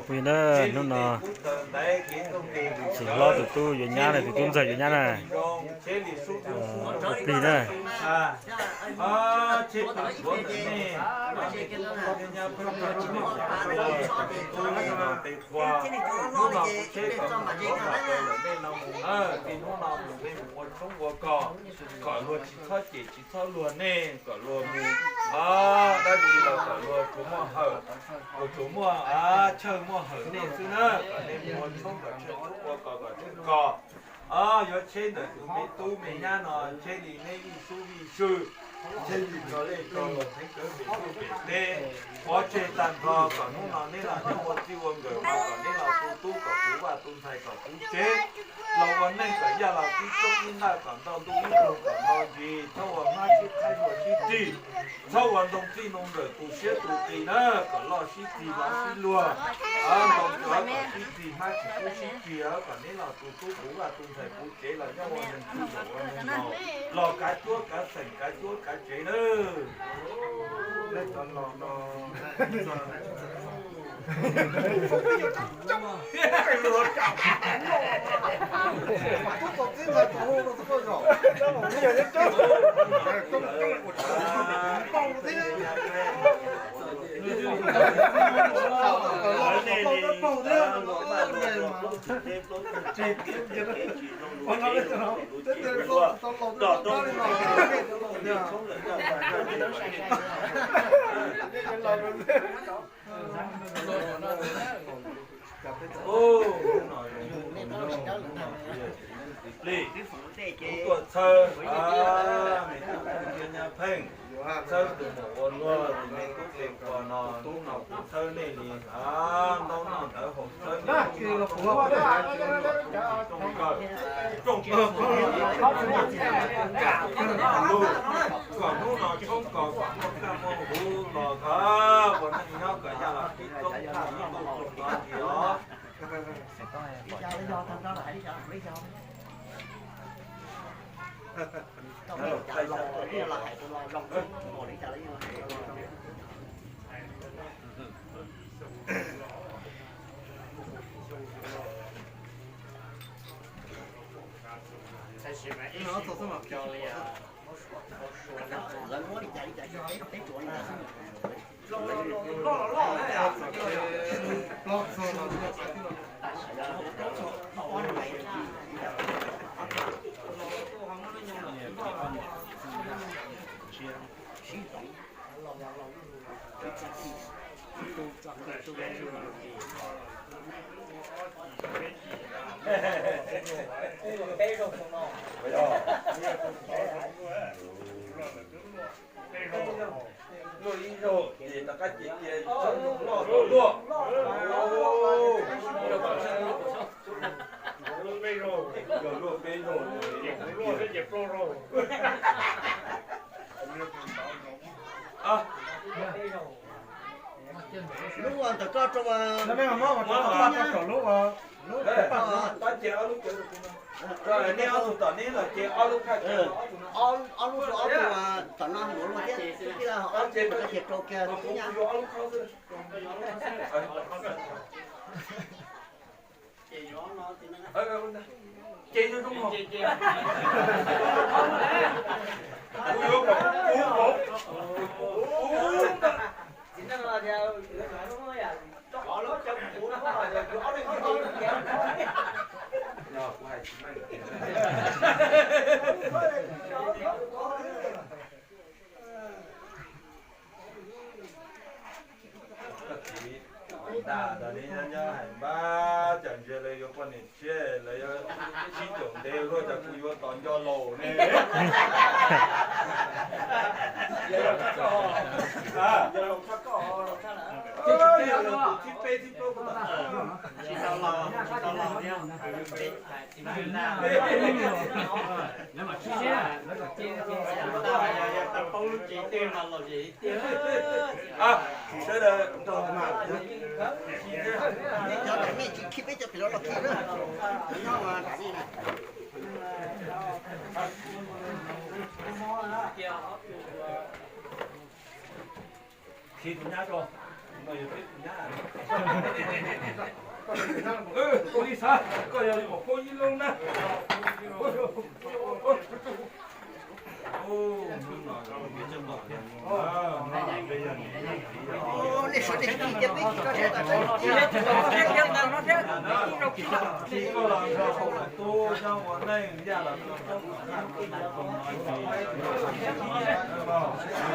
Plig na, hnub no txiv hlob tus tub yuav nyab na, tus tub ntxawg yuav nyab na. Plig na. Hnub no mus nej mus ua tshoob ua kos, kom luag tsis txhob cem tsis txhob luag nej, kom luag mus dab tsi los kom luag tsuas muaj hawm, luag tsuas muaj chaw muaj hawm nej xwb na. Kom nej mus ua tshoob kom tsheej tshoob, ua kos kom tsheej kos. Yuav tsheb ntawm tus me tub me nyab no tsheb li nej vij sub vij sw, tsheb li rau lej rau los theeb kawg pem teb pem teb. Pov tseg tag nrho kom hnub no neb los nyob ua txij ua nkawm mas kom neb los tu tub kom puv vaj tu ntxhais kom puv tsev, los ua neej kom yaj los tib tsob ib ntaj kom ntau ntuj ib ntuj kom ntau ntsis, txhob ua hmab sib qhaib ua sib rig, txhob ua ntoo txij ntoo nkawm tu siab tu qis na, kom loj sib txig los sib luag, ntoo kom sib txig hmab tsis kub sib cig, kom neb los tu tub puv vaj tu ntxhais puv tsev los nyob ua neeg txij zaum ua neeg laus, los kav cuab kav xeem kav cuab kav tsev na. Plig, kuv tuaj txhawb me tub ntxhais nyab pheej, txhawb tus muam ua luag tus me tub pes kos no, hnub no kuv txhawb nej li ntaub noj ntawv haus, txhawb nej rooj kawg, rooj kawg, kom hnub no tshoob kos kom muaj kaj muaj huv los thov ua neej nyob kom yaj los tib tsob thaj ib ntuj rooj kos ntsis os. Luaj ib zaug ces rov qab cia cia tshawb loj tau luaj. Yog luaj peb zaug. Lub ntawm koj rau, lub, nej ob tug tom neb los ces ob lub phaj, ob lub rau ob tug tom no hauv luaj thiab, twb tij laug ob tug ces rau kiag kuv nyab. Ces yuav zoo, kuv yuav kom kuv, kuv, kuv, kuv. Koj txiv, ntam ntawm nej nyob nyob hais npab cas ntsia lawv yuav poj niam tshiab, lawv yuav sib caum ntev luaj, cas kuv yuav tos nco laus ne. Tsis tau laus, tsis tau laus thiab. Sawv daws nrog mas, nej cov tsis khi peb cov pem los los khi na, nyob nram nej na. Khi tus nyab rau. Ua li xav, koj yog phooj ywg loj na.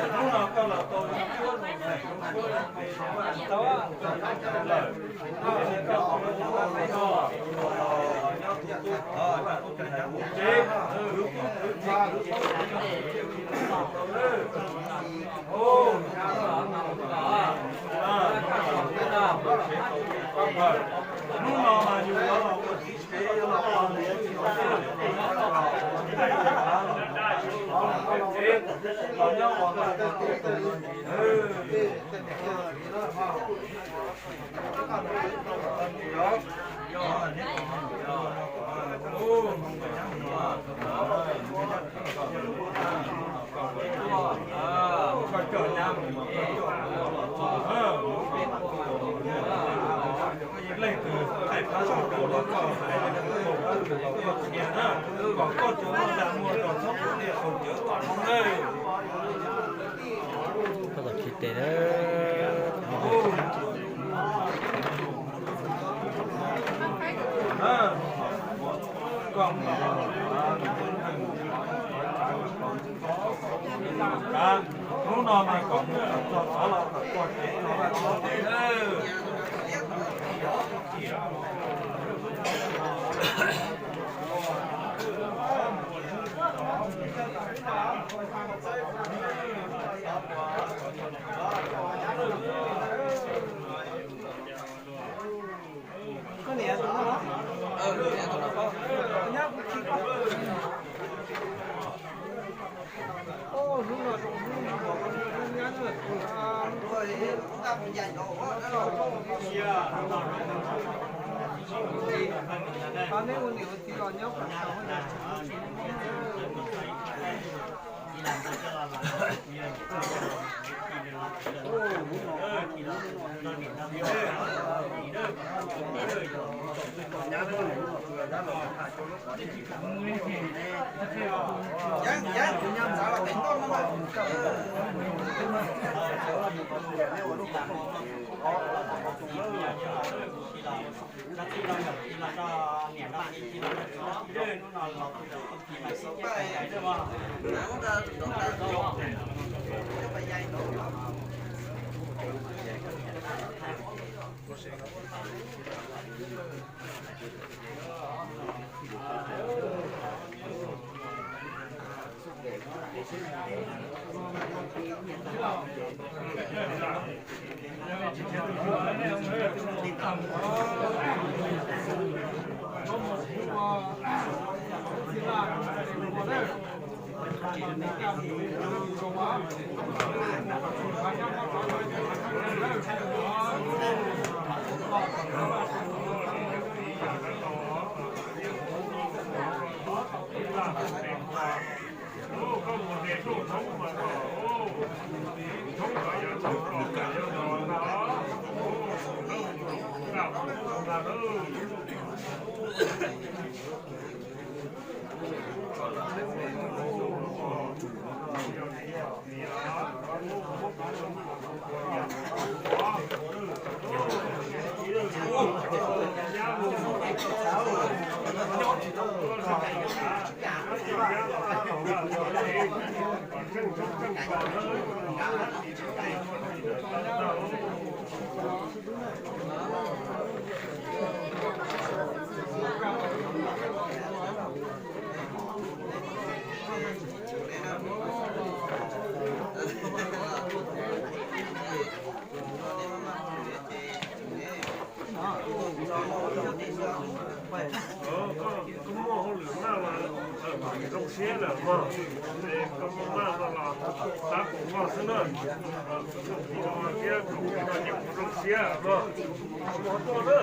Hnub no koj los tau ib cuab zoo xeem zoo suab zoo paj tau lawm, ces koj tau ua tus noj nyob tus tub, tus vaj tus tsev, khwv koob khwv txhij, khwv koob khwv nyob tus tub tus tau lawm. Hnub no mas yus yuav los ua txiv tsev yuav los ua txiv tsev los nyob ua vaj ua tsev. Leej twg thaij pab tau rau los koj hais, koj qhia na, kom koj tsuas muaj dag muaj zog txhob pub dej haus cawv tom hoob nawb. Koj tom khi tes na. Koj mus, hnub no mas kom mus kom txog tod los kom txog tsev txog vaj txog tsev nawb. Koj muaj hauj lwm maj mas zoo siab lawm mog, koj muaj maj no los tab kuv mog xwb na. Thiab kuv no ces kuv zoo siab mog, koj muaj tuaj na.